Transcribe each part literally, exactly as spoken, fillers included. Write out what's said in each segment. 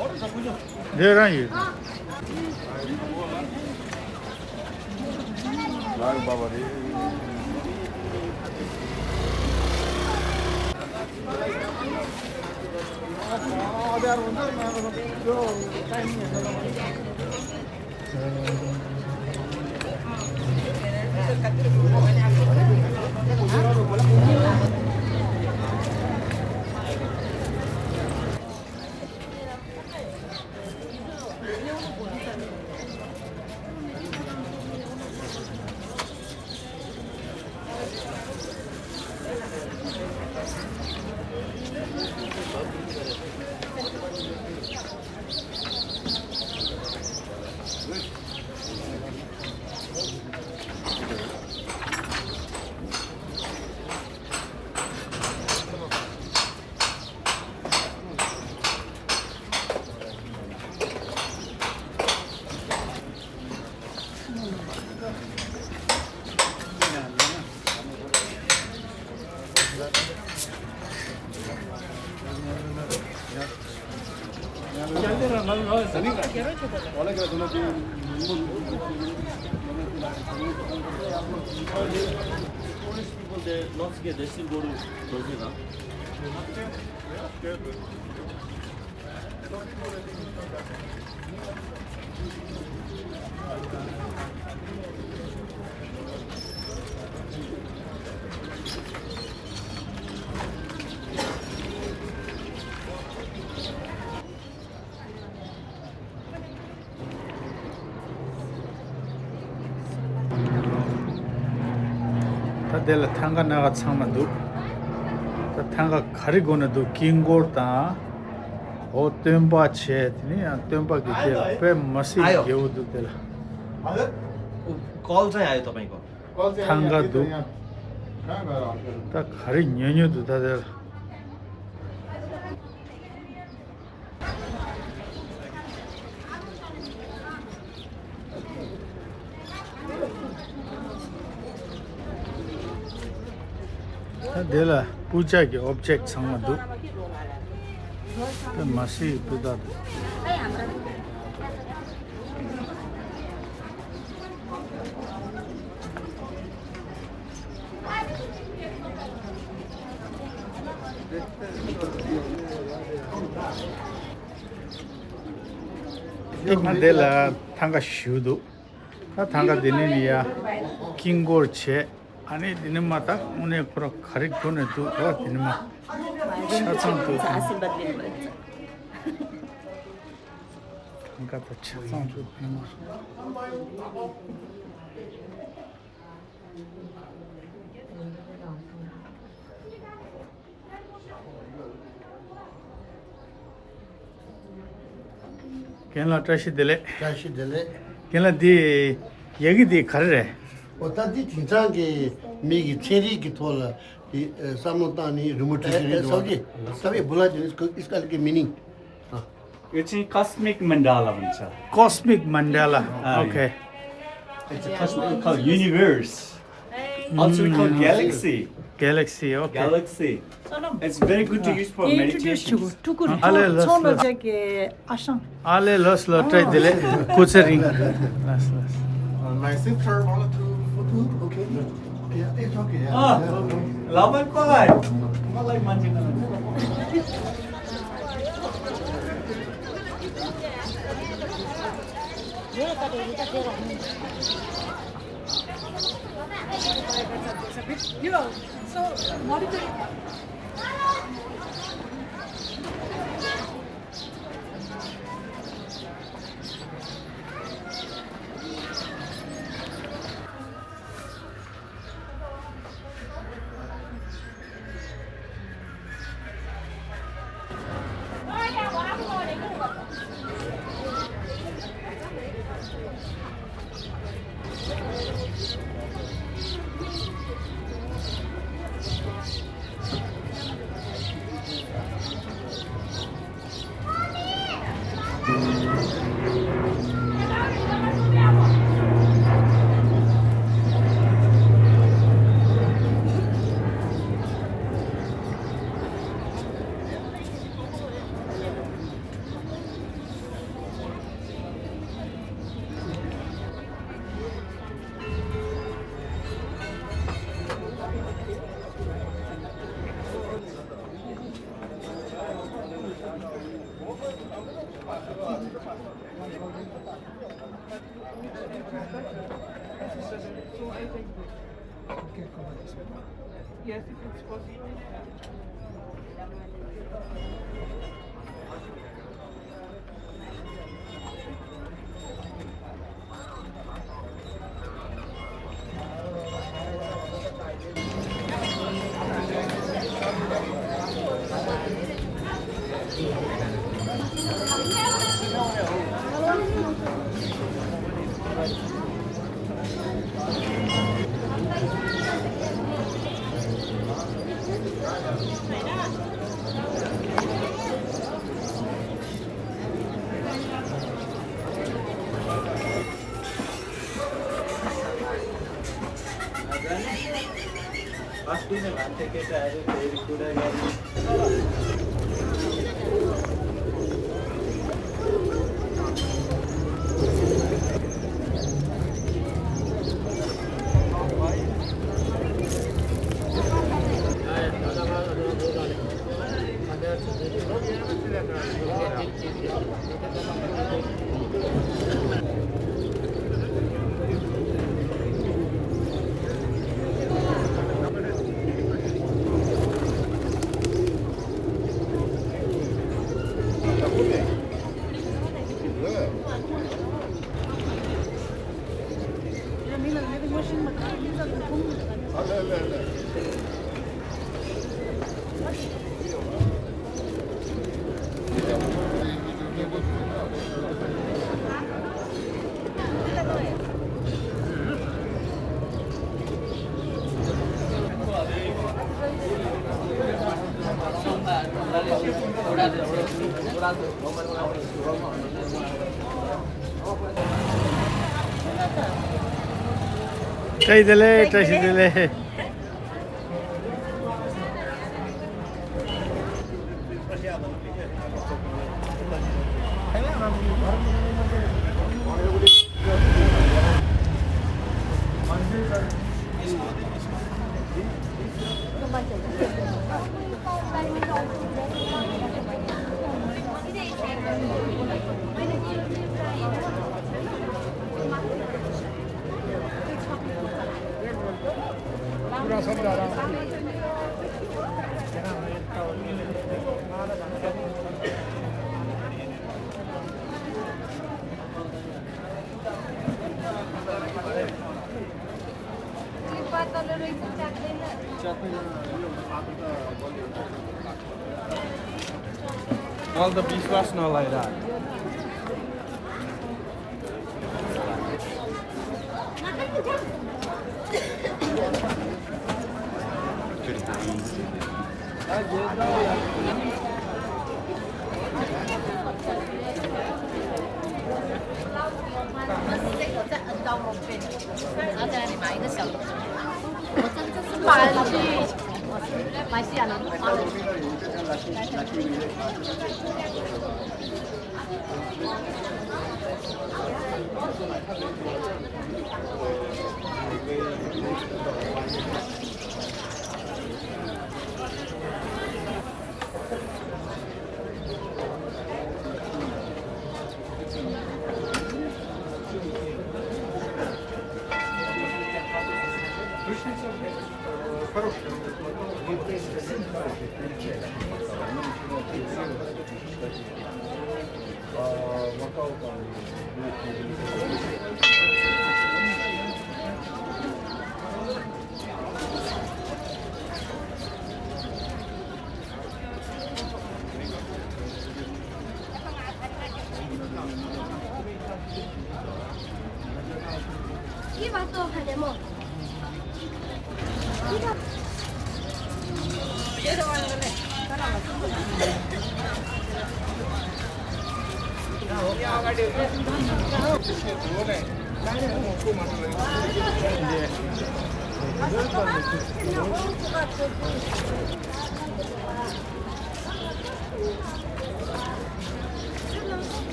འདི་རང་ཡོད། Tourist people, they not scared, they still go to Brazil, huh? ད་དེ་ལ་ཐང་ག་སྣ་ཁ་ཚང་མ་འདུག་ད་ཐང་ག་ག་རེ་དགོས་ན་འདུག་དཀྱིལ་འཁོར་དང་། འོ་སྟོན་པ་བྱས། དེ་ནས་ཡང་སྟོན་པ་གི་དེ་ལ་དཔེ་མ་སྲིད་ཡག་པོ་འདུག་དེ་ལ། कॉल चाहिँ आयो तपाईँको। ཐང་ག་འདུག་ད་ག་རེ་ཉོ་ཉོ་འདུག་ད་དེ་ལ། ད་དེ་ལ་པུ་ཇ་གི་ཨོབ་ཇེག་ཚང་མ་འདུག་ད་མ་སི་པུ་ཏ་འདུག་ཨེ་ང་འདི་ལ་ཐང་ག་ཞུ་འདུག་ད་ཐང་ག་འདི་ནས་ནི་ཡ་དཀྱིལ་འཁོར་བྱས། ཨ་ནི་འདི་ནི་མ་ད་དངོས་གནས་ཁོ་ར་ག་རེ་དགོས་ནས་འདུག་ག་འདི་ནི་མ་ཆ་ཚང་འདུག་ཐང་ག་ད་ཆ་ཚང་འདུག་འདི་ནི་མ། རྒན་ལགས་བཀྲ་ཤིས་བདེ་ལེགས། བཀྲ་ཤིས་བདེ་ལེགས། རྒན་ལགས་འདི་ཡ་གི་འདི་ག་རེ་རེད། འོ་ད་འདི་དེང་སང་གི་མི་གི་ཚན་རིག་གི་ཐོག་ལ་འདི་བསམ་བློ་བཏང་ནས་རི་མོ་བྲིས་ཀྱི་རེད། ཨེ་ཨེ་སོགས་ཀྱི་ས་བའི་བུ་ལ་དེ་ནི་ཨིས་ཀ་ལི་ཀི་མི་ནིང་། It's in cosmic mandala, Vancha. Cosmic mandala. Ah, okay. It's a cosmic called universe. Also we call galaxy. Galaxy, okay. Galaxy. It's very good to use for meditation. ཨ་ལེ་ལོས་ལོས། ཨ་ལེ་ལོས་ལོས་བཀྲ་ཤིས་བདེ་ལེགས། སྐུ་ཚེ་རིང་། ལོས་ལོས། Uh, my sister wanted to photo, okay? Yeah, it's okay. Yeah. Ah, yeah. Love and quiet. Yes, if it's possible. བཀྲ་ཤིས་བདེ་ལེགས། བཀྲ་ཤིས་བདེ་ལེགས། All the विश्वास नलाइ रा।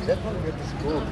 That one get is good.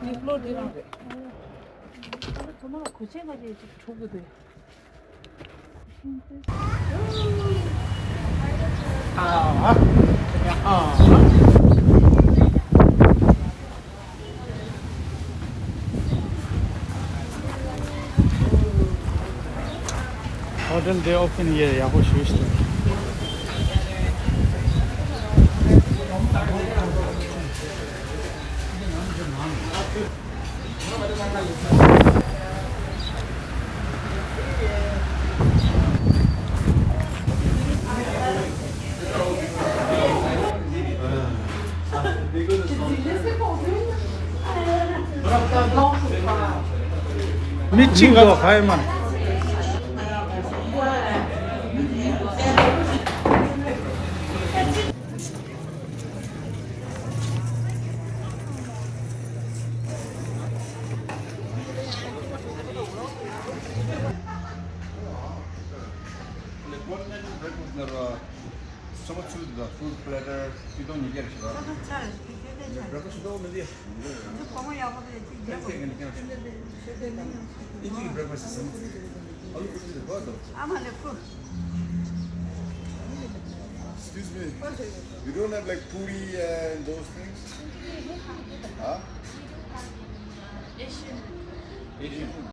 ནི་ཕློ་དེ་རང་རེད། ད་ཚང་མ་གོས་ཆེན་ཁ་ཤས་ཅིག་འཁྲུག་གི་འདུག་ཧོ་ཊེལ་འདི་ཨོ་ཕན་ཡེ་ཡག་པོ་ཞེ་ཞིག་འདུག་མི་གཅིག་གོ་ཧའི་མ། Food platter ཆིག་སྟོང་ཉིས་བརྒྱ་རེ་ཞིག་ལ། ད་ད་ཆ་རེ་ཞིག་ཕལ་ཆེར་ཆ་རེ། Breakfast ཞིག་ཏོག་མི་འདི། འདི་གོང་མ་ཡག་པོ་རེད་ཅིག་རྒྱབ་པོ། ཁྱེད་ཀྱི་འདི་ཀྱང་ཞིག། ཨིན་ཇིའི་breakfast ཟེར་ན། ཨ་ལུ་ཀུ་ཀི་རེད་པ་དོ། ཨ་མ་ལེ་ཀུ། Excuse me. You don't have, like, puri and those things? Huh? Asian. Asian.